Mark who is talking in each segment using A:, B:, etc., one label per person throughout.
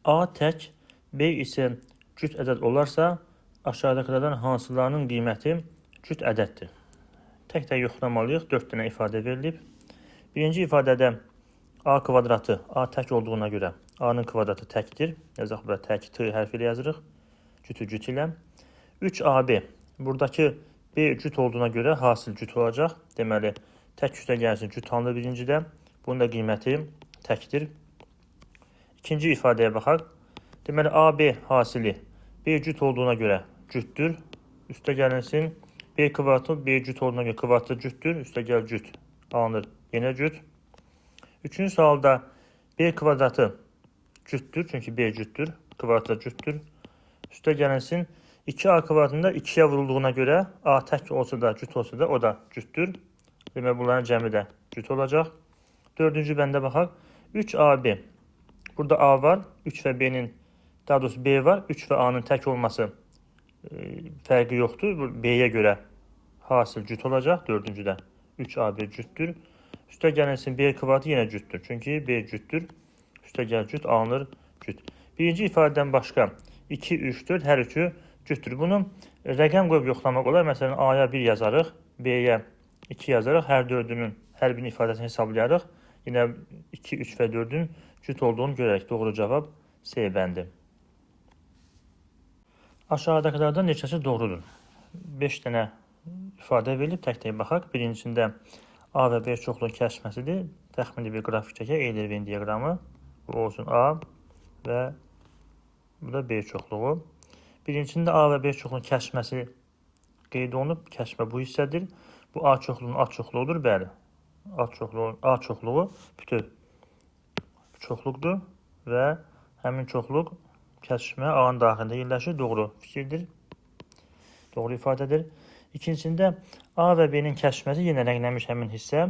A: A tək, B isə cüt ədəd olarsa, aşağıdakılardan hansılarının qiyməti cüt ədəddir? Tək-tək yoxlamalıyıq. 4 dənə ifadə verilib. Birinci ifadədə A kvadratı, A tək olduğuna görə A-nın kvadratı təkdir. Yazaq bura tək, T hərfi ilə yazırıq. Cütü cüt ilə. 3AB. Buradakı B cüt olduğuna görə hasil cüt olacaq. Deməli, tək üstə gəlsin cüt alınır birincidə. Bunun da qiyməti təkdir. İkinci ifadəyə baxaq. Deməli, AB hasili B cüt olduğuna görə cütdür. Üstə gəlinsin. B kvadratı B cüt olduğuna görə kvadratı cütdür. Üstə gəl cüt alınır. Yenə cüt. Üçüncü sualda B kvadratı cütdür. Çünki B cütdür. Kvadratı da cütdür. Üstə gəlinsin. 2A kvadratında 2-yə vurulduğuna görə A tək olsa da cüt olsa da o da cütdür. Demək bunların cəmi də cüt olacaq. Dördüncü bəndə baxaq. 3AB. Burada A var. 3 və B-nin, daha doğrusu B var. 3 və A-nın tək olması fərqi yoxdur. B-yə görə hasil cüt olacaq. Dördüncüdə 3AB cütdür. Üstə gəlinsin B kvadratı yenə cütdür. Çünki B cütdür. Üstə gəl cüt alınır cüt. Birinci ifadədən başqa 2, 3, 4 hər üçü cütdür. Bunu rəqəm qoyub yoxlamaq olar. Məsələn, A-ya 1 yazarıq, B-yə 2 yazarıq. Hər dördünün, hər birinin ifadəsini hesablayarıq. Yenə 2, 3 və 4-ün cüt olduğunu görərək. Doğru cavab C bəndi. Aşağıdakılardan neçəsi doğrudur? 5 dənə ifadə verilib, tək-tək baxaq. Birincisində A və B çoxluğun kəsişməsidir. Təxmini bir qrafik çəkək, Euler-Venn diaqramı. Bu olsun A və bu da B çoxluğu. Birincisində A və B çoxluğunun kəsişməsi qeyd olunub. Kəsişmə bu hissədir. Bu A çoxluğunun A çoxluğudur. Bəli. A çoxluğu bütöv çoxluqdur və həmin çoxluq kəsişmə A-nın daxilində yerləşir. Doğru fikirdir. Doğru ifadədir. İkincisində A və B-nin kəsişməsi yenə rənglənmiş həmin hissə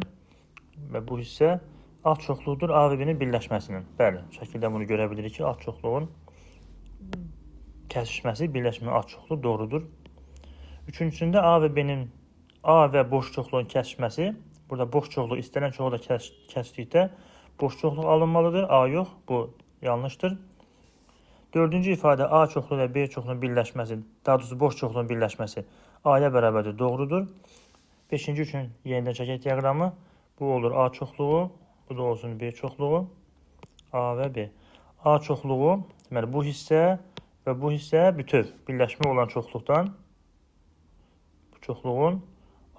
A: və bu hissə A çoxluğudur A və B-nin birləşməsinin. Bəli, şəkildə bunu görə bilirik ki, A çoxluğun kəsişməsi, birləşmə A çoxluğu doğrudur. Üçüncüsündə A və B-nin A və boş çoxluğun kəsişməsi, burada boş çoxluq istənilən çoxluqla kəsdikdə boş çoxluq alınmalıdır. A yox, bu yanlışdır. Dördüncü ifadə A çoxluğu və B çoxluğunun birləşməsi, daha doğrusu boş çoxluğun birləşməsi A-ya bərabərdir, doğrudur. Beşinci üçün yenidən çəkək diaqramı. Bu olur A çoxluğu, bu da olsun B çoxluğu. A və B. A çoxluğu, deməli bu hissə və bu hissə bütöv, birləşmə olan çoxluqdan bu çoxluğun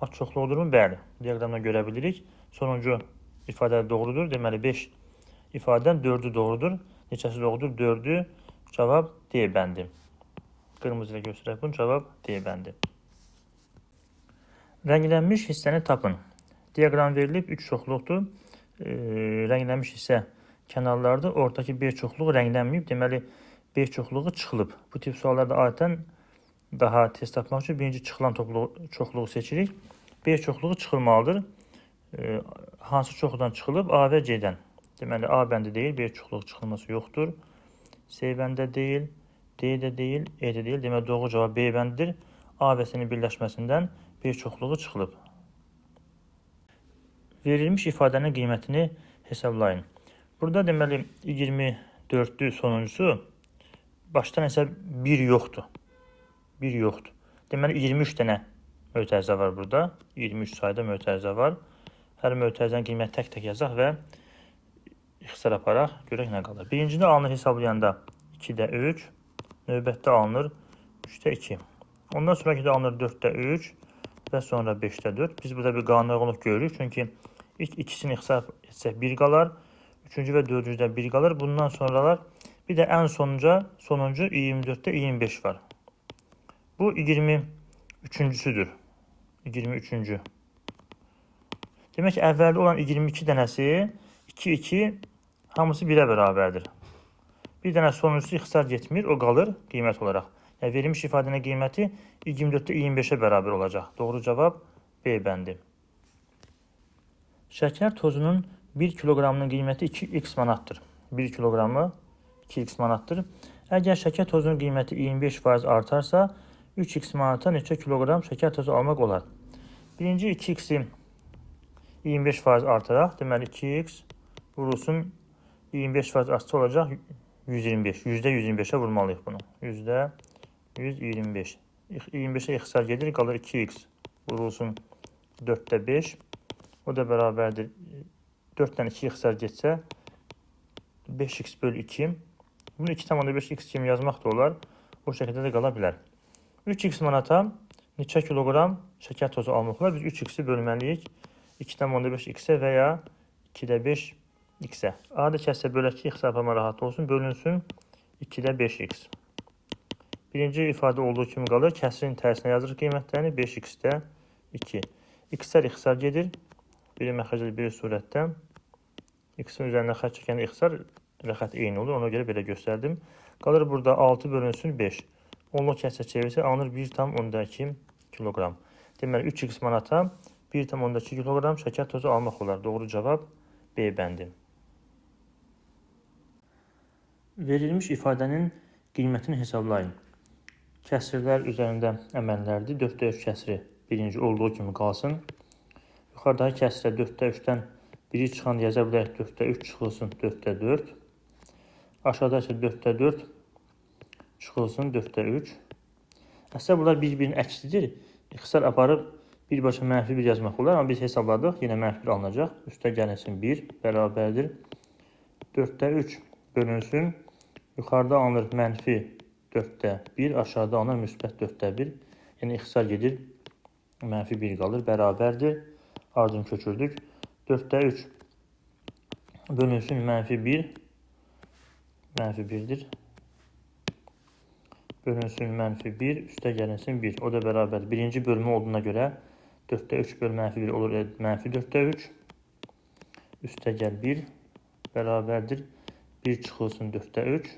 A: A çoxluğudurmu? Bəli. Diaqramdan görə bilirik. Sonuncu ifadə doğrudur. Deməli 5 ifadədən 4-ü doğrudur. Neçəsi doğrudur? 4-ü. Cavab D bəndi. Qırmızı ilə göstərək bunu. Cavab D bəndi. Rənglənmiş hissəni tapın. Diaqram verilib 3 çoxluqdur. Rənglənmiş hissə kənarlardır. Ortadakı B çoxluğu rənglənməyib. Deməli B çoxluğu çıxılıb. Bu tip suallarda adətən daha tez tapmaq üçün birinci çıxılan çoxluğu seçirik. B çoxluğu çıxılmalıdır. Hansı çoxluqdan çıxılıb? A və C-dən. Deməli A bəndi deyil, B çoxluğu çıxılması yoxdur. C bəndə deyil, D də deyil, E də deyil. Deməli doğru cavab B bəndidir. A və C-nin birləşməsindən B çoxluğu çıxılıb. Verilmiş ifadənin qiymətini hesablayın. Burada deməli 24-lü sonuncusu başdan isə 1 yoxdur. 1 yoxdur. Deməli 23 dənə mötərizə var burada. 23 sayda mötərizə var. Hər mötərizənin qiyməti tək-tək yazaq və ixtisar aparaq, görək nə qalır. Birincidə alınır hesablayanda 2-də 3, növbətdə alınır 3-də 2. Ondan sonraki də alınır 4-də 3 və sonra 5-də 4. Biz burada bir qanuna uyğunluq görürük. Çünki ilk ikisini ixtisar etsək 1 qalar, üçüncü və dördüncüdə 1 qalır. Bundan sonralar bir də ən sonuncu 24-də 25 var. Bu 23-cüsüdür. 23-cü. Demək ki, əvvəldə olan 22 dənəsi 2, 2 hamısı 1-ə bərabərdir. Bir dənə sonuncusu ixtisar getmir, o qalır qiymət olaraq. Yəni verilmiş ifadənin qiyməti 24-də 25-ə bərabər olacaq. Doğru cavab B bəndi. Şəkər tozunun 1 kiloqramının qiyməti 2x manatdır. 1 kiloqramı 2x manatdır. Əgər şəkər tozunun qiyməti 25% artarsa, 3x manata neçə kiloqram şəkər tozu almaq olar? Birinci 2x-i 25% artaraq, deməli 2x vurulsun 25% artsa olacaq 125. %125-ə vurmalıyıq bunu. %125. 25-ə ixtisar gedir, qalır 2x vurulsun 4-də 5. O da bərabərdir. 4-dən 2 ixtisar getsə 5x böl 2. Bunu 2,5x kimi yazmaq da olar. O şəkildə də qala bilər. 3x manata neçə kiloqram şəkər tozu almaq olar? Biz 3x-i bölməliyik 2,5x-ə və ya 2-də 5x-ə. Adi kəssə bölək ki, ixtisar aparma rahat olsun. Bölünsün 2-də 5x. Birinci ifadə olduğu kimi qalır. Kəsirin tərsinə yazırıq qiymətlərini. 5x-də 2. X-lər ixtisar gedir. Biri məxrəcdə, biri surətdə. X-in üzərinə xətt çəkəndə ixtisar ilə xətt eyni olur. Ona görə belə göstərdim. Qalır burada 6 bölünsün 5. Onluq kəsrə çevirsə alınır 1,2 kiloqram. Deməli 3x manata 1,2 kiloqram şəkər tozu almaq olar. Doğru cavab B bəndi. Verilmiş ifadənin qiymətini hesablayın. Kəsirlər üzərində əməllərdir. 4-də 3 kəsiri birinci olduğu kimi qalsın. Yuxarıdakı kəsirə 4-də 3-dən biri çıxan yaza bilərik 4-də 3 çıxılsın 4-də 4. Aşağıda isə 4-də 4 çıxılsın 4-də 3. Əslində bunlar bir-birinin əksidir. İxtisar aparıb birbaşa mənfi 1 yazmaq olar. Amma biz hesabladıq. Yenə mənfi 1 alınacaq. Üstə gəlinsin 1 bərabərdir. 4-də 3 bölünsün. Yuxarıda alınır mənfi 4-də 1, aşağıda alınır müsbət 4-də 1. Yəni ixtisar gedir. Mənfi 1 qalır. Bərabərdir. Ardını köçürdük. 4-də 3 bölünsün mənfi 1. Mənfi 1-dir. Bölünsün mənfi 1, üstə gəlinsin 1. O da bərabərdir. Birinci bölmə olduğuna görə 4-də 3 böl mənfi 1 olur. Mənfi 4-də 3. Üstə gəl 1 bərabərdir. 1 çıxılsın 4-də 3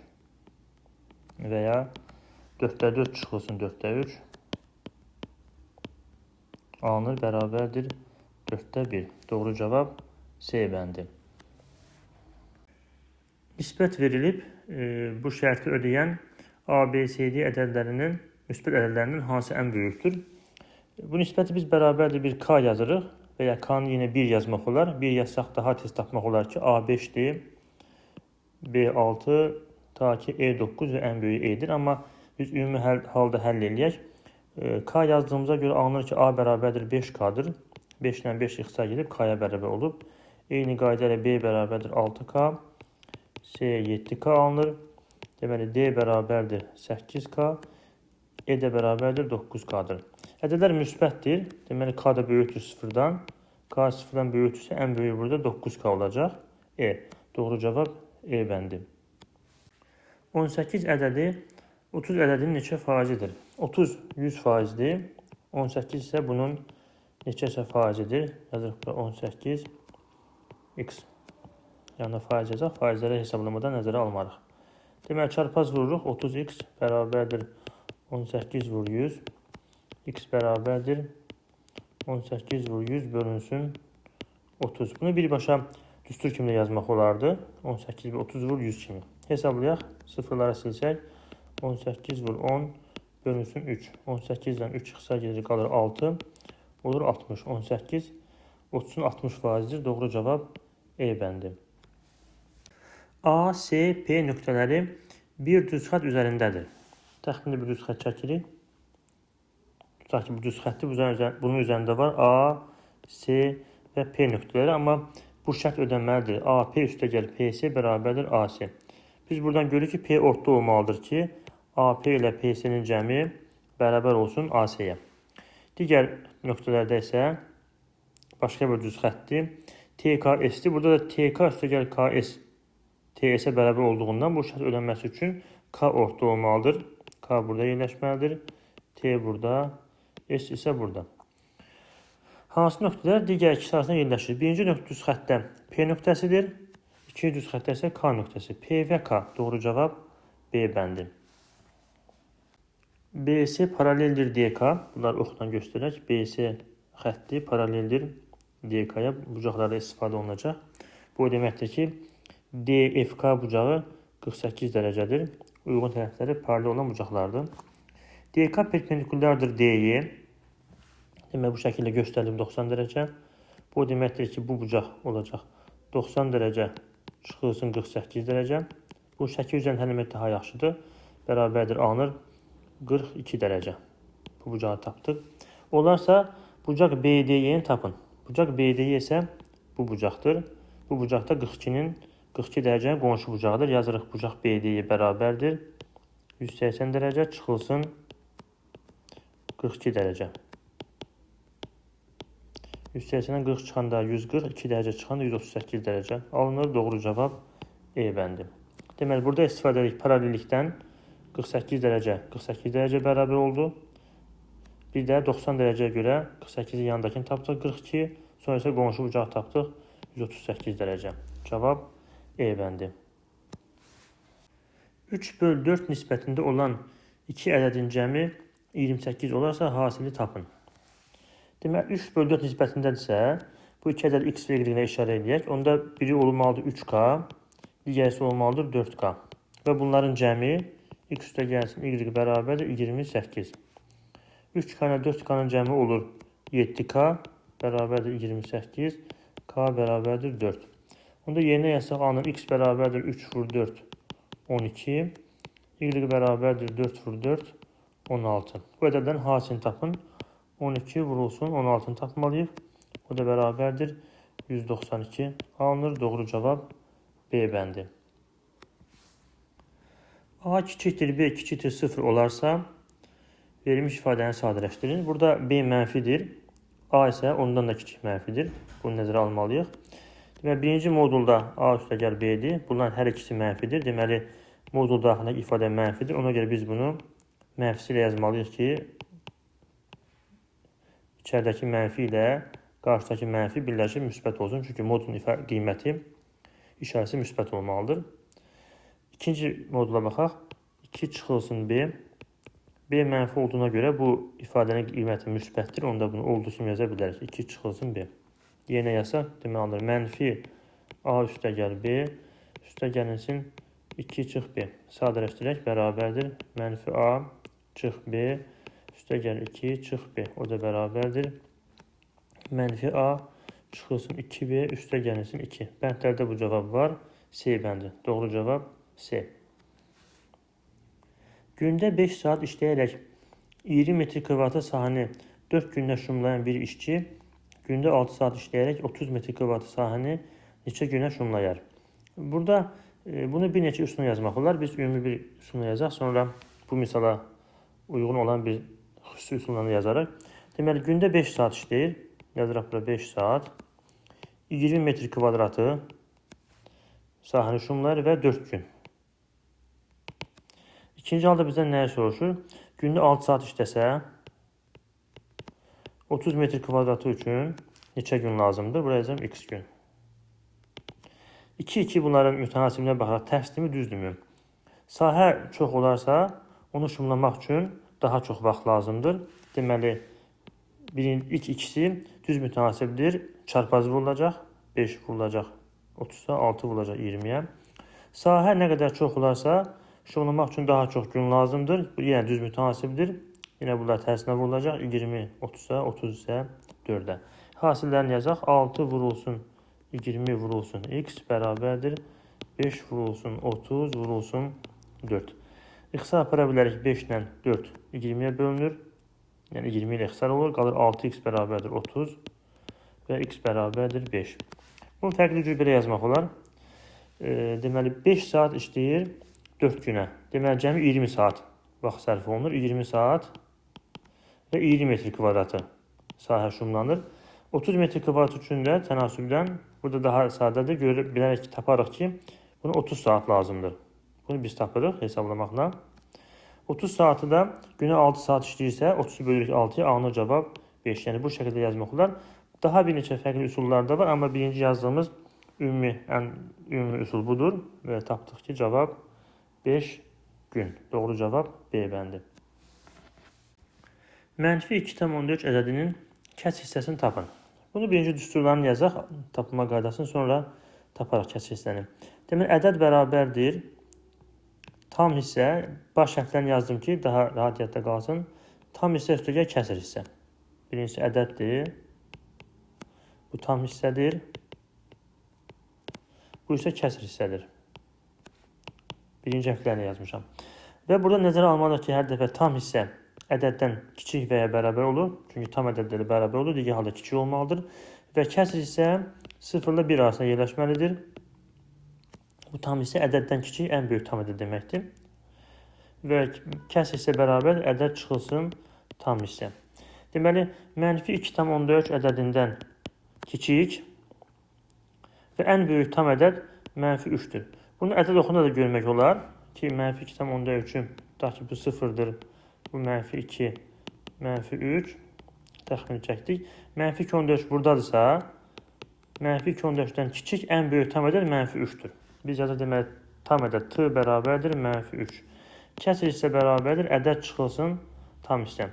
A: və ya 4-də 4 çıxılsın 4-də 3 alınır bərabərdir 4-də 1. Doğru cavab C bəndi. Nisbət verilib bu şərti ödəyən A, B, C, D ədədlərinin müsbət ədədlərinin hansı ən böyükdür? Bu nisbəti biz bərabərdir bir K yazırıq və ya K-nı yenə 1 yazmaq olar. 1 yazsaq daha tez tapmaq olar ki, A 5-dir, B 6, ta ki E 9 və ən böyüyü E-dir. Amma biz ümumi halda həll eləyək. K yazdığımıza görə alınır ki, A bərabərdir 5K-dır. 5 ilə 5 ixtisar gedib K-ya bərabər olub. Eyni qayda ilə B bərabərdir 6K, C 7K alınır. Deməli, D bərabərdir 8K, E də bərabərdir 9K-dır. Ədədlər müsbətdir. Deməli, K da böyükdür 0-dan. K 0-dan böyükdürsə, ən böyüyü burada 9K olacaq. E. Doğru cavab E bəndi. 18 ədədi 30 ədədinin neçə faizidir? 30 100 faizdir. 18 isə bunun neçəsə faizidir. Yazırıq bura 18 x. Yəni faiz yazaq. Faizləri hesablamadan nəzərə almarıq. Deməli, çarpaz vururuq. 30x bərabərdir 18 vur 100. X bərabərdir 18 vur 100 bölünsün 30. Bunu birbaşa düstur kimi də yazmaq olardı. 18 və 30 vur 100 kimi. Hesablayaq. Sıfırlara silsək. 18 vur 10 bölünsün 3. 18 ilə 3 ixtisar gedir, qalır 6. Olur 60. 18 30-un 60 faizidir. Doğru cavab E bəndi. A, S, P nöqtələri bir düz xətt üzərindədir. Təxmini bir düz xətt çəkirik. Tutaq ki, bu düz xətti bunun üzərində var A, S və P nöqtələri. Amma bu şərt ödənməlidir. A, P üstəgəl PC bərabərdir AC. Biz buradan görürük ki, P ortada olmalıdır ki, AP ilə PC-nin cəmi bərabər olsun AC-yə. Digər nöqtələrdə isə başqa bir düz xəttdir. TKS-dir. Burada da TK üstəgəl KS TS-ə bərabər olduğundan bu şərt ödənməsi üçün K ortada olmalıdır. K burada yerləşməlidir. T burada, S isə burada. Hansı nöqtələr digər ikisi arasında yerləşir? Birinci nöqtə düz xəttdə P nöqtəsidir. İkinci düz xəttdə isə K nöqtəsi. P və K. Doğru cavab B bəndi. BC paraleldir DK. Bunlar oxdan göstərək. BC xətti paraleldir DK-ya. Bucaqlarda istifadə olunacaq. Bu o deməkdir ki, DFK bucağı 48 dərəcədir. Uyğun tərəfləri paralel olan bucaqlardır. DK perpendikulyardır DY. Demək, bu şəkildə göstərilim 90 dərəcə. Bu o deməkdir ki, bu bucaq olacaq 90 dərəcə çıxılsın 48 dərəcə. Bu şəkil üzərində həll etmək daha yaxşıdır. Bərabərdir, alınır 42 dərəcə. Bu bucağı tapdıq. Olarsa bucaq BDY-ni tapın. Bucaq BDY isə bu bucaqdır. Bu bucaq da 42 dərəcənin qonşu bucağıdır. Yazırıq bucaq BDY bərabərdir 180 dərəcə çıxılsın 42 dərəcə. 180-dən 40 çıxanda 140, 2 dərəcə çıxanda 138 dərəcə alınır. Doğru cavab E bəndi. Deməli, burada istifadə edirik paralellikdən 48 dərəcə 48 dərəcə bərabər oldu. Bir də 90 dərəcəyə görə 48-in yanındakını tapdıq 42, sonra isə qonşu bucaq tapdıq 138 dərəcə. Cavab E bəndi. 3 böl 4 nisbətində olan iki ədədin cəmi 28 olarsa hasili tapın. Deməli, 3 böl 4 nisbətindədirsə, bu iki ədəd x və y-ə işarə eləyək. Onda biri olmalıdır 3k, digərisi olmalıdır 4k. Və bunların cəmi x üstə gəlsin y bərabərdir 28. 3k ilə 4k-nın cəmi olur 7k bərabərdir 28, k bərabərdir 4. Onda yerinə yazsaq alınır x bərabərdir 3 vur 4, 12, y bərabərdir 4 vur 4, 16. Bu ədədlərin hasilini tapın. 12 vurulsun 16-nı tapmalıyıq. O da bərabərdir 192 alınır. Doğru cavab B bəndi. A kiçikdir, B kiçikdir 0 olarsa verilmiş ifadəni sadələşdirin. Burada B mənfidir. A isə ondan da kiçik mənfidir. Bunu nəzərə almalıyıq. Deməli, birinci modulda A üstəgəl B-dir. Bunların hər ikisi mənfidir. Deməli, modul daxilindəki ifadə mənfidir. Ona görə biz bunu mənfisi ilə yazmalıyıq ki, içəridəki mənfi ilə qarşıdakı mənfi birləşib müsbət olsun. Çünki modulun qiyməti işarəsi müsbət olmalıdır. İkinci modula baxaq. 2 çıxılsın B. B mənfi olduğuna görə bu ifadənin qiyməti müsbətdir. Onda bunu olduğu kimi yaza bilərik. 2 çıxılsın B. Yerinə yazsaq, demək alınır mənfi A üstəgəl B üstə gəlinsin 2 çıx B. Sadələşdirək, bərabərdir. Mənfi A çıx B üstə gəl 2 çıx B. O da bərabərdir. Mənfi A çıxılsın 2B üstə gəlinsin 2. Bəndlərdə bu cavab var. C bəndi. Doğru cavab C. Gündə 5 saat işləyərək 20 metr kvadratı sahəni 4 gündə şumlayan bir işçi gündə 6 saat işləyərək 30 metr kvadratı sahəni neçə günə şumlayar? Burada bunu bir neçə üsulla yazmaq olar. Biz ümumi bir üsulla yazaq, sonra bu misala uyğun olan bir xüsusi üsulla yazarıq. Deməli, gündə 5 saat işləyir. Yazırıq bura 5 saat. 20 metr kvadratı sahəni şumlayır və 4 gün. İkinci halda bizdən nəyi soruşur? Gündə 6 saat işləsə 30 metr kvadratı üçün neçə gün lazımdır? Buraya yazıram x gün. 2-2 bunların mütənasibinə baxaraq tərsdirmi, düzdürmü? Sahə çox olarsa, onu şumlamaq üçün daha çox vaxt lazımdır. Deməli, ilk ikisi düz mütənasibdir. Çarpaz vurulacaq, 5 vurulacaq 30-a, 6 vurulacaq 20-yə. Sahə nə qədər çox olarsa, şumlamaq üçün daha çox gün lazımdır. Bu yenə düz mütənasibdir. Yenə bunlar tərsinə vurulacaq. 20 30-a, 30 isə 4-ə. Hasillərini yazaq. 6 vurulsun 20 vurulsun x bərabərdir 5 vurulsun 30 vurulsun 4. İxtisar apara bilərik. 5 ilə 4 20-yə bölünür. Yəni 20 ilə ixtisar olur. Qalır 6x bərabərdir 30 və x bərabərdir 5. Bunu fərqli cür belə yazmaq olar. Deməli 5 saat işləyir 4 günə. Deməli cəmi 20 saat vaxt sərf olunur. 20 saat və 20 metr kvadratı sahə şumlanır. 30 metr kvadrat üçün də tənasübdən burada daha sadədir. Görə bilərək ki, taparıq ki, bunu 30 saat lazımdır. Bunu biz tapırıq hesablamaqla. 30 saatı da günə 6 saat işləyirsə, 30-u bölürük 6-ya, alınır cavab 5. Yəni bu şəkildə yazmaq olar. Daha bir neçə fərqli üsullar da var, amma birinci yazdığımız ümumi, ən ümumi üsul budur və tapdıq ki, cavab 5 gün. Doğru cavab B bəndi. Mənfi 2,3 ədədinin kəsr hissəsini tapın. Bunu birinci düsturlarını yazaq, tapılma qaydasını, sonra taparıq kəsr hissəni. Deməli, ədəd bərabərdir. Tam hissə, baş hərflərini yazdım ki, daha rahat yadda qalsın. Tam hissə üstəgəl kəsr hissə. Birincisi ədəddir. Bu tam hissədir. Bu isə kəsr hissədir. Birinci hərflərini yazmışam. Və burada nəzərə almalıyıq ki, hər dəfə tam hissə ədəddən kiçik və ya bərabər olur. Çünki tam ədədləri bərabər olur, digər halda kiçik olmalıdır. Və kəsr isə 0 ilə 1 arasında yerləşməlidir. Bu tam hissə ədəddən kiçik, ən böyük tam ədəd deməkdir. Və kəsr hissə bərabər ədəd çıxılsın tam hissə. Deməli, mənfi 2,3 ədədindən kiçik və ən böyük tam ədəd mənfi 3-dür. Bunu ədəd oxunda da görmək olar ki, mənfi 2,3-ü, tutaq ki, bu 0-dır, bu mənfi 2, mənfi 3, təxmin çəkdik. Mənfi 2,3 buradadırsa, mənfi 2,3-dən kiçik ən böyük tam ədəd mənfi 3-dür. Biz yazaq deməli, tam ədəd T bərabərdir mənfi 3. Kəsr hissə bərabərdir, ədəd çıxılsın tam hissə.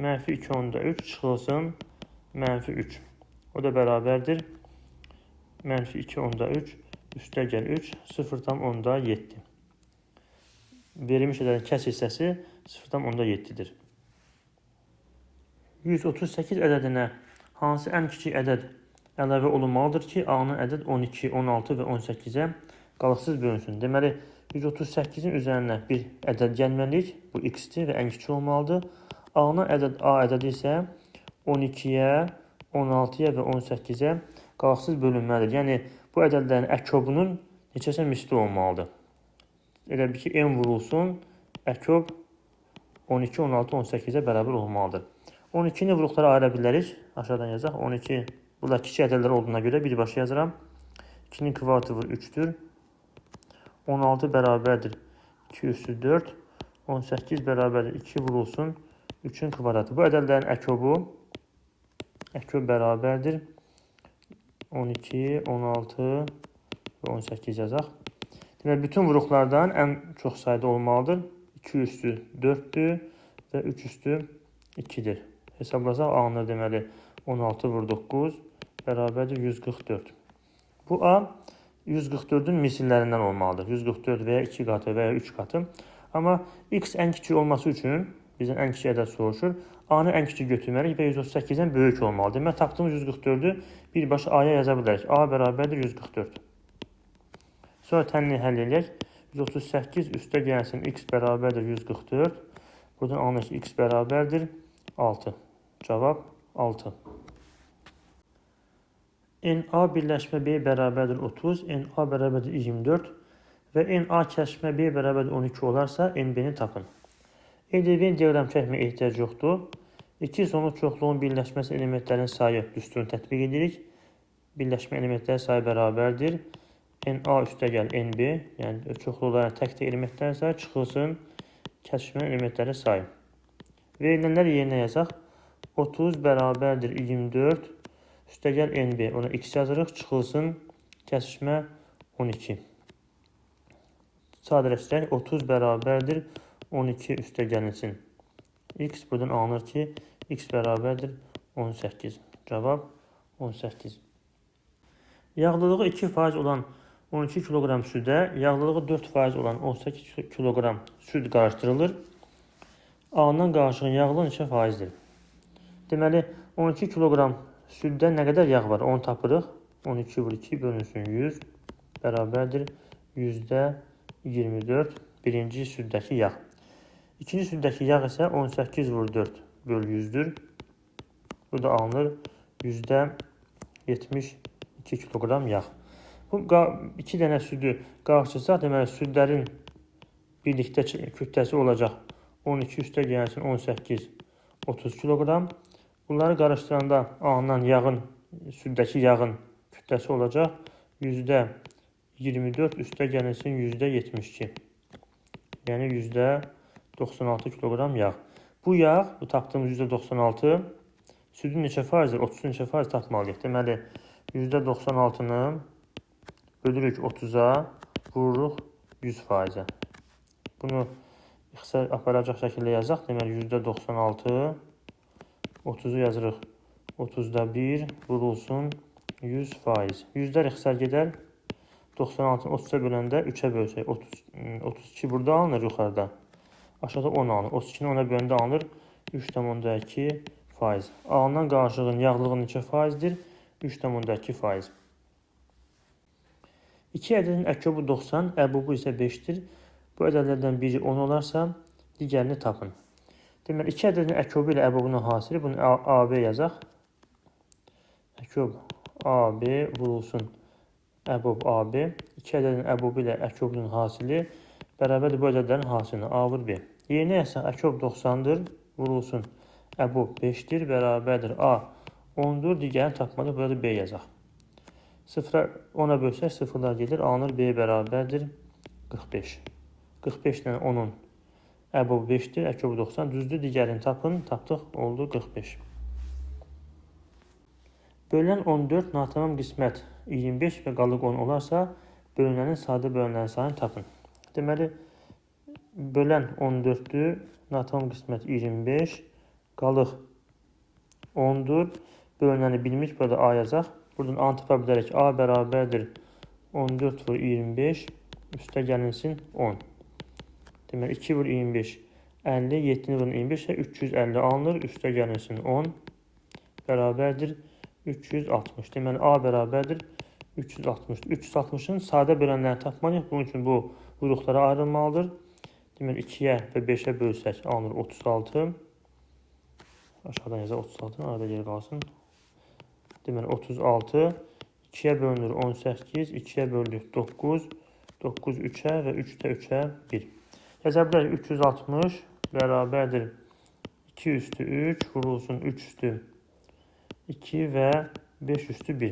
A: Mənfi 2,3 çıxılsın mənfi 3. O da bərabərdir mənfi 2,3 üstə gəl 3, 0,7. Verilmiş ədədin kəsr hissəsi 0,7-dir. 138 ədədinə hansı ən kiçik ədəd əlavə olunmalıdır ki, alınan ədəd 12, 16 və 18-ə qalıqsız bölünsün. Deməli, 138-in üzərinə bir ədəd gəlməliyik. Bu x-dir və ən kiçik olmalıdır. Alınan ədəd A ədədi isə 12-yə, 16-ya və 18-ə qalıqsız bölünməlidir. Yəni, bu ədədlərin əkobunun neçəsə misli olmalıdır. Elə bil ki, n vurulsun, əkob 12, 16, 18-ə bərabər olmalıdır. 12-ni vuruqlara ayıra bilərik. Aşağıdan yazaq. 12, bunlar kiçik ədədlər olduğuna görə birbaşa yazıram. 2-nin kvadratı vur 3-dür. 16 bərabərdir 2 üstü 4. 18 bərabərdir 2 vurulsun 3-ün kvadratı. Bu ədədlərin əkobu, əkob bərabərdir 12, 16 və 18 yazaq. Deməli, bütün vuruqlardan ən çox sayda olmalıdır. 2 üstü 4-dür və 3 üstü 2-dir. Hesablasaq alınır deməli 16 vur 9 bərabərdir 144. Bu A 144-ün misillərindən olmalıdır. 144 və ya 2 qatı və ya 3 qatı. Amma x ən kiçik olması üçün bizdən ən kiçik ədəd soruşur. A-nı ən kiçik götürməliyik və 138-dən böyük olmalıdır. Deməli, tapdığımız 144-ü birbaşa A-ya yaza bilərik. A bərabərdir 144. Sonra tənini həll eləyək. 138 üstə gəlsin x bərabərdir 144. Buradan alınır ki, x bərabərdir 6. Cavab 6. NA birləşmə B bərabərdir 30, NA bərabərdir 24 və NA kəsişmə B bərabərdir 12 olarsa NB-ni tapın. EDV diaqram çəkməyə ehtiyac yoxdur. İki sonluq çoxluğun birləşməsi elementlərin sayı düsturunu tətbiq edirik. Birləşmə elementləri sayı bərabərdir. NA üstə gəl NB, yəni çoxluqların tək-tək elementlərin sayı çıxılsın kəsişmə elementlərin sayı. Verilənlər yerinə yazaq. 30 bərabərdir 24, üstə gəl NB, ona x yazırıq, çıxılsın kəsişmə 12. Sadələşdirək, 30 bərabərdir 12 üstə gəlinsin. X buradan alınır ki, x bərabərdir 18. Cavab 18. Yağlılığı 2% olan 12 kiloqram südə, yağlılığı 4% olan 18 kiloqram süd qarışdırılır. Alınan qarışığın yağlılığı neçə faizdir? Deməli, 12 kiloqram süddə nə qədər yağ var? Onu tapırıq. 12 vur 2 bölünsün 100 bərabərdir %24 birinci süddəki yağ. İkinci süddəki yağ isə 18 vur 4 böl 100-dür. Bu da alınır %72 kiloqram yağ. Bu iki dənə südü qarışdırsaq, deməli südlərin birlikdə kütləsi olacaq 12 üstə gəlsin 18, 30 kiloqram. Bunları qarışdıranda alınan yağın, süddəki yağın kütləsi olacaq %24 üstə gəlinsin %72. Yəni %96 kiloqram yağ. Bu yağ, bu tapdığımız %96 südün neçə faizdir? 30-un neçə faiz tapmalıyıq? Deməli, %96-nı bölürük 30-a, vururuq 100%-ə. Bunu ixtisar aparacaq şəkildə yazaq. Deməli, %96, 30-u yazırıq. 30-da 1 vurulsun 100%. Yüzlər ixtisar gedər. 96-nı 30-a böləndə 3-ə bölsək. 32 burada alınır yuxarıda. Aşağıda 10 alınır. 32-ni 10-a böləndə alınır 3,2%. Alınan qarışığın yağlığı neçə faizdir? 3,2%. 2 ədədin əkobu 90, əbubu isə 5-dir. Bu ədədlərdən biri 10 olarsa, digərini tapın. Deməli, iki ədədin əkobu ilə əbobunun hasili, bunu AB yazaq. Əkob AB vurulsun əbob AB. İki ədədin əbobu ilə əkobunun hasili bərabərdir bu ədədlərin hasilinə. A vur B. Yerinə yazsaq, əkob 90-dır, vurulsun əbob 5-dir, bərabərdir A 10-dur, digərini tapmalıyıq, burada B yazaq. 0-a 10-a bölsək, sıfırlar gedir, alınır B bərabərdir 45. 45 ilə 10-un əbobu 5-dir, əkobu 90, düzdür, digərini tapın, tapdıq, oldu 45. Bölünən 14 natamam qismət 25 və qalıq 10 olarsa, bölünənin sadə bölənlərin sayını tapın. Deməli, bölən 14-dür, natamam qismət 25, qalıq 10-dur. Bölünəni bilmiş, burada A yazaq. Buradan A tapa bilərik. A bərabərdir 14 vur 25, üstə gəlinsin 10. Deməli, 2 vur 25, 50, 7-ni vurun 25 isə 350 alınır, üstə gəlinsin 10, bərabərdir 360. Deməli, A bərabərdir 360. 360-ın sadə bölənlərini tapmalıyıq. Bunun üçün bu vuruqlara ayrılmalıdır. Deməli, 2-yə və 5-ə bölsək alınır 36. Aşağıdan yazaq 36, arada yer qalsın. Deməli, 36, 2-yə bölünür 18, 2-yə böldük 9, 9 3-ə və 3 də 3-ə 1. Yaza bilərik 360 bərabərdir 2 üstü 3 vurulsun 3 üstü 2 və 5 üstü 1.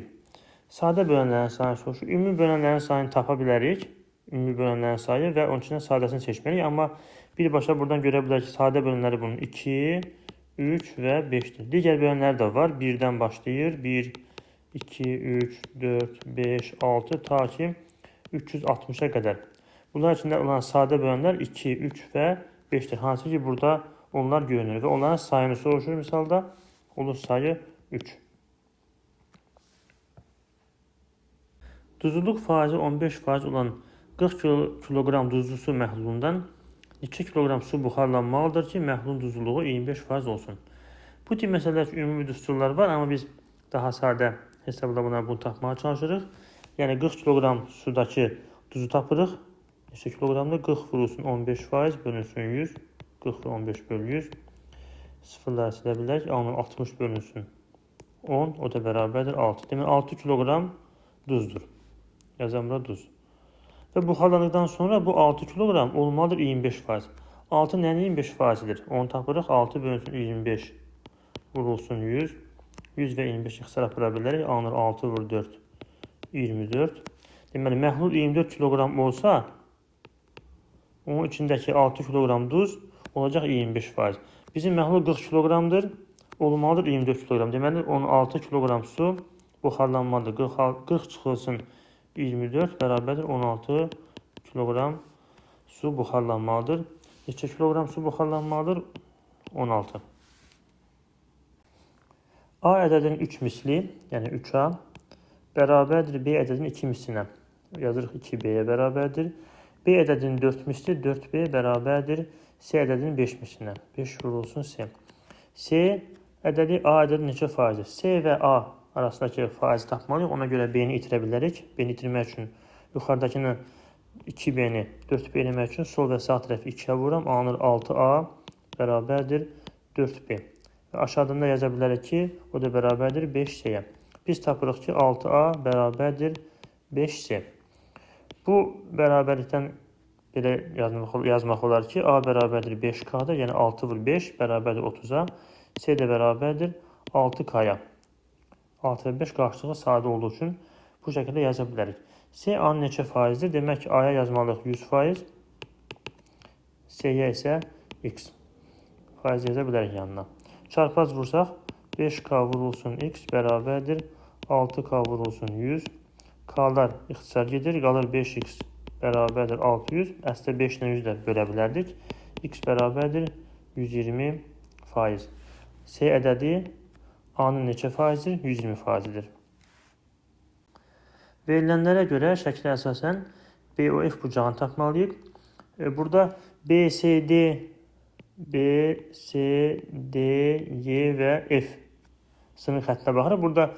A: Sadə bölənlərin sayını soruşur. Ümumi bölənlərin sayını tapa bilərik. Ümumi bölənlərin sayı və onun içindən sadəsini seçməliyik. Amma birbaşa buradan görə bilərik ki, sadə bölənləri bunun 2, 3 və 5-dir. Digər bölənləri də var. 1-dən başlayır. 1, 2, 3, 4, 5, 6 ta ki 360-a qədər. Bunlar içində olan sadə bölənlər 2, 3 və 5-dir. Hansı ki, burada onlar görünür və onların sayını soruşur misalda. Olur sayı 3. Duzluluq faizi 15% olan 40 kiloqram duzlu su məhlulundan 2 kiloqram su buxarlanmalıdır ki, məhlulun duzluluğu 25% olsun. Bu tip məsələlər üçün ümumi düsturlar var, amma biz daha sadə hesablamalar bunu tapmağa çalışırıq. Yəni 40 kiloqram sudakı duzu tapırıq. Neçə kiloqramdır? 40 vurulsun 15% bölünsün 100. 40 vur 15 bölü 100. Sıfırları silə bilərik. Alınır 60 bölünsün 10. O da bərabərdir 6. Demək 6 kiloqram duzdur. Yazam bura duz. Və buxarlandıqdan sonra bu 6 kiloqram olmalıdır 25%. 6 nənin 25%-dir? Onu tapırıq. 6 bölünsün 25 vurulsun 100. 100 və 25 ixtisar apara bilərik. Alınır 6 vur 4, 24. Deməli, məhlul 24 kiloqram olsa, onun içindəki 6 kiloqram duz olacaq 25%. Bizim məhlul 40 kiloqramdır, olmalıdır 24 kiloqram. Deməli, 16 kiloqram su buxarlanmalıdır. 40 çıxılsın 24 bərabərdir 16 kiloqram su buxarlanmalıdır. Neçə kiloqram su buxarlanmalıdır? 16. A ədədinin 3 misli, yəni 3A bərabərdir B ədədinin 2 mislinə. Yazırıq 2B-yə bərabərdir. B ədədinin 4 misli 4B bərabərdir C ədədinin 5 mislinə. 5 vurulsun C. C ədədi A ədədi neçə faizdir? C və A arasındakı faizi tapmalıyıq. Ona görə B-ni itirə bilərik. B-ni itirmək üçün yuxarıdakını 2B-ni 4B eləmək üçün sol və sağ tərəfi 2-yə vururam. Alınır 6A bərabərdir 4B. Və aşağıdan da yaza bilərik ki, o da bərabərdir 5C-yə. Biz tapırıq ki, 6A bərabərdir 5C. Bu bərabərlikdən belə yazmaq olar ki, A bərabərdir 5K-dır, yəni 6 vur 5 bərabərdir 30-a. C də bərabərdir 6K-ya. 6 və 5 qarşılığı sadə olduğu üçün bu şəkildə yaza bilərik. C A-nın neçə faizdir? Demək ki, A-ya yazmalıyıq 100%, C-yə isə X faiz yaza bilərik yanına. Çarpaz vursaq 5K vurulsun X bərabərdir 6K vurulsun 100. K'lar ixtisar gedir, qalır 5X bərabərdir 600. Əslində 5 ilə 100 də bölə bilərdik. X bərabərdir 120%. C ədədi A-nın neçə faizidir? 120 faizidir. Verilənlərə görə şəklə əsasən BOF bucağını tapmalıyıq. Burada B, C, D, B, C, D, Y və F sınıq xəttinə baxırıq. Burada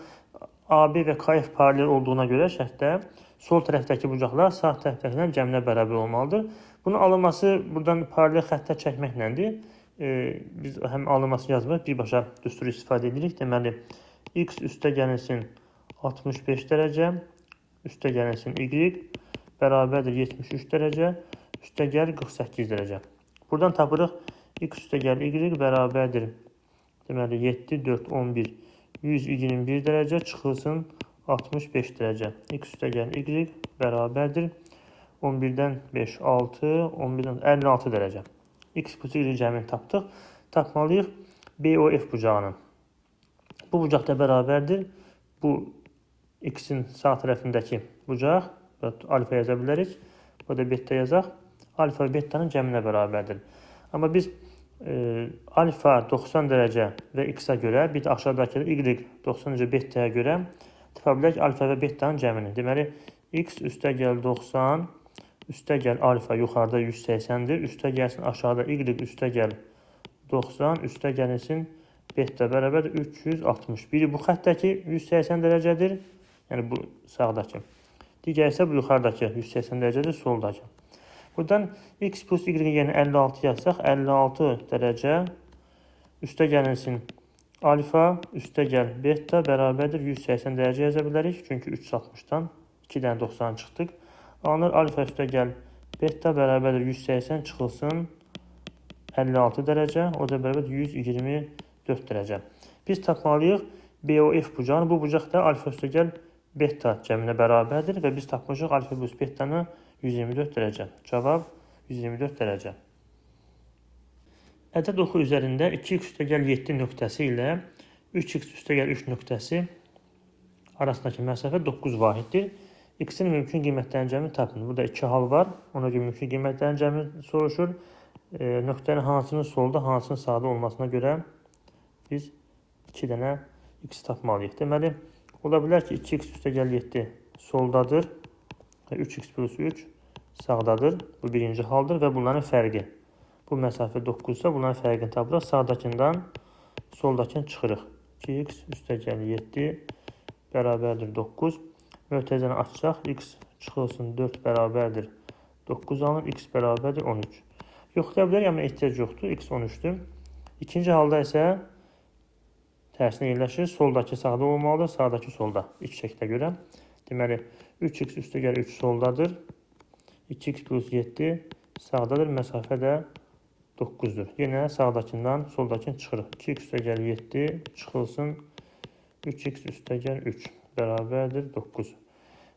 A: AB və KF paralel olduğuna görə şərtdə Sol tərəfdəki bucaqlar sağ tərəfdəkilərin cəminə bərabər olmalıdır. Bunun alınması buradan paralel xəttlər çəkməklədir. Biz həm alınmasını yazmırıq, birbaşa düsturu istifadə edirik. Deməli, x üstə gəlinsin 65 dərəcə, üstə gəlinsin y bərabərdir 73 dərəcə, üstə gəl 48 dərəcə. Buradan tapırıq x üstə gəl y bərabərdir. Deməli, 7, 4, 11, 121 dərəcə çıxılsın 65 dərəcə. X üstə gəl y bərabərdir. 11-dən 5, 6, 11-dən 56 dərəcə. X plus y cəmini tapdıq. Tapmalıyıq BOF bucağını. Bu bucaq da bərabərdir. Bu x-in sağ tərəfindəki bucaq, alfa yaza bilərik. Bu da beta yazaq. Alfa və betanın cəminə bərabərdir. Amma biz alfa 90 dərəcə və x-a görə, bir də aşağıdakı y 90 dərəcə betaya görə tapa bilərik alfa və betanın cəmini. Deməli, x üstə gəl 90, üstə gəl alfa yuxarıda 180-dir, üstə gəlsin aşağıda y üstə gəl 90, üstə gəlinsin beta bərabərdir 360. Biri bu xəttəki 180 dərəcədir, yəni bu sağdakı. Digəri isə bu yuxarıdakı 180 dərəcədir, soldakı. Buradan x plus y yerinə 56 yazsaq, 56 dərəcə üstə gəlinsin alfa, üstə gəl beta bərabərdir 180 dərəcə yaza bilərik. Çünki 360-dan 2 dənə 90 çıxdıq. Alınır alfa üstə gəl beta bərabərdir 180 çıxılsın 56 dərəcə, o da bərabərdir 124 dərəcə. Biz tapmalıyıq BOF bucağını. Bu bucaq da alfa üstə gəl beta cəminə bərabərdir və biz tapmışıq alfa plus betanı 124 dərəcə. Cavab 124 dərəcə. Ədəd oxu üzərində 2x üstəgəl 7 nöqtəsi ilə 3x üstəgəl 3 nöqtəsi arasındakı məsafə 9 vahiddir. X-in mümkün qiymətlərinin cəmini tapın. Burada iki hal var. Ona görə mümkün qiymətlərin cəmini soruşur. Nöqtənin hansının solda, hansının sağda olmasına görə biz 2 dənə x tapmalıyıq. Deməli, ola bilər ki, 2x üstəgəl 7 soldadır və 3x plus 3 sağdadır. Bu birinci haldır və bunların fərqi. Bu məsafə 9 ise bunların fərqini tapırıq. Sağdakından soldakını çıxırıq. 2x üstəgəl 7 bərabərdir 9. Mötərizəni açsaq, x çıxılsın 4 bərabərdir 9 alınır, x bərabərdir 13. Yoxlaya bilərik, amma ehtiyac yoxdur. X 13-dür. İkinci halda isə tərsinə yerləşir. Soldakı sağda olmalıdır, sağdakı solda. İlk şəklə görə. Deməli, 3x üstəgəl 3 soldadır. 2x plus 7 sağdadır. Məsafə də 9-dur. Yenə sağdakından soldakını çıxırıq. 2x üstəgəl 7 çıxılsın 3x üstəgəl 3 bərabərdir 9.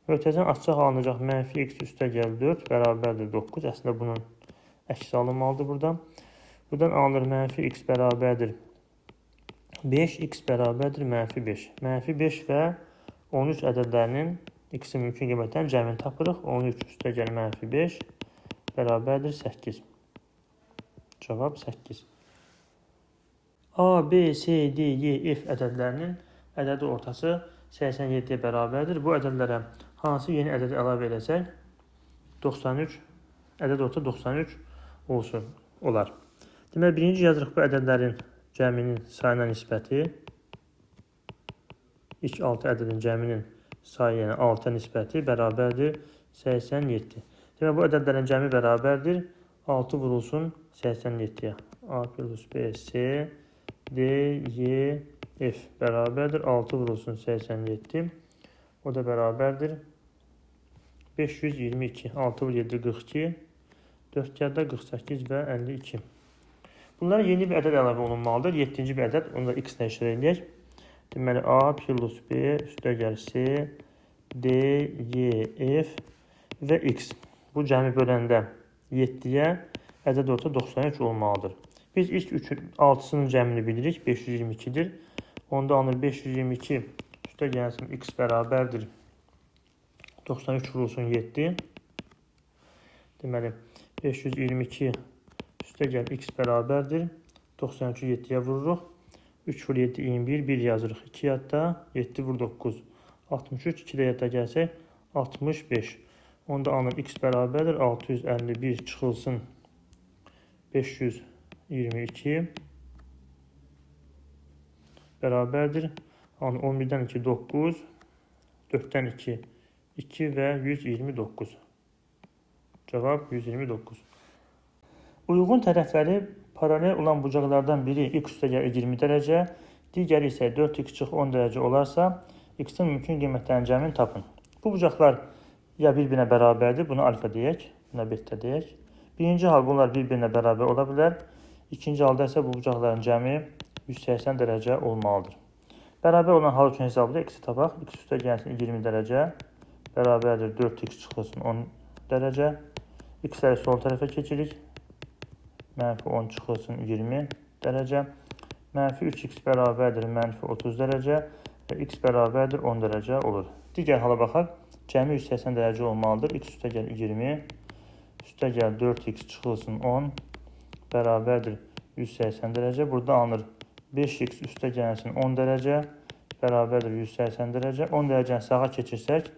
A: Mötərizəni açsaq alınacaq mənfi x üstəgəl 4 bərabərdir 9. Əslində bunun əksi alınmalıdır buradan. Buradan alınır mənfi x bərabərdir 5, x bərabərdir mənfi 5. Mənfi 5 və 13 ədədlərinin x-in mümkün qiymətlərinin cəmini tapırıq. 13 üstəgəl mənfi 5 bərabərdir 8. Cavab 8. A, B, C, D, E, F ədədlərinin ədədi ortası 87-yə bərabərdir. Bu ədədlərə hansı yeni ədədi əlavə eləsək 93, ədəd orta 93 olsun, olar. Deməli, birinci yazırıq bu ədədlərin cəminin sayına nisbəti. İlk 6 ədədin cəminin sayı, yəni 6-ya nisbəti bərabərdir 87. Deməli, bu ədədlərin cəmi bərabərdir 6 vurulsun 87-yə. A plus B, C, D, Y, F bərabərdir 6 vurulsun 87. O da bərabərdir 522. 6 vur 7, 42. 4 yadda 48 və 52. Bunlara yeni bir ədəd əlavə olunmalıdır. 7-ci bir ədəd, onu da x ilə işarə eləyək. Deməli, A plus B üstəgəl C, D, Y, F və X. Bu cəmi böləndə 7-yə ədəd orta 93 olmalıdır. Biz ilk 6-sının cəmini bilirik, 522-dir. Onda alınır 522 üstə gəlsin x bərabərdir 93 vurulsun 7. Deməli, 522 üstə gəl x bərabərdir 93-ü 7-yə vururuq. 3 vur 7, 21, 1 yazırıq 2 yadda, 7 vur 9, 63, 2 də yadda gəlsək 65. Onda alınır x bərabərdir 651 çıxılsın 522 bərabərdir. Alınır 11-dən 2, 9, 4-dən 2, 2 və 129. Cavab 129. Uyğun tərəfləri paralel olan bucaqlardan biri x üstəgəl 20 dərəcə, digəri isə 4x çıx 10 dərəcə olarsa, x-in mümkün qiymətlərinin cəmini tapın. Bu bucaqlar ya bir-birinə bərabərdir, buna alfa deyək, buna beta deyək. Birinci hal bunlar bir-birinə bərabər ola bilər. İkinci halda isə bu bucaqların cəmi 180 dərəcə olmalıdır. Bərabər olan hal üçün hesablayaq, x-i tapaq. X üstə gəlsin 20 dərəcə bərabərdir 4x çıxılsın 10 dərəcə. X-ləri sol tərəfə keçirik. Mənfi 10 çıxılsın 20 dərəcə. Mənfi 3x bərabərdir mənfi 30 dərəcə və x bərabərdir 10 dərəcə olur. Digər hala baxaq. Cəmi 180 dərəcə olmalıdır. X üstə gəl 20, üstə gəl 4x çıxılsın 10 bərabərdir 180 dərəcə. Burada alınır 5x üstə gəlsin 10 dərəcə bərabərdir 180 dərəcə. 10 dərəcəni sağa keçirsək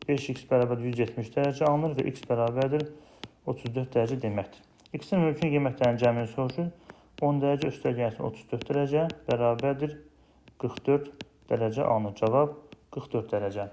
A: 5x bərabərdir 170 dərəcə alınır və x bərabərdir 34 dərəcə deməkdir. X-in mümkün qiymətlərinin cəmini soruşur. 10 dərəcə üstə gəlsin 34 dərəcə bərabərdir 44 dərəcə alınır. Cavab 44 dərəcə.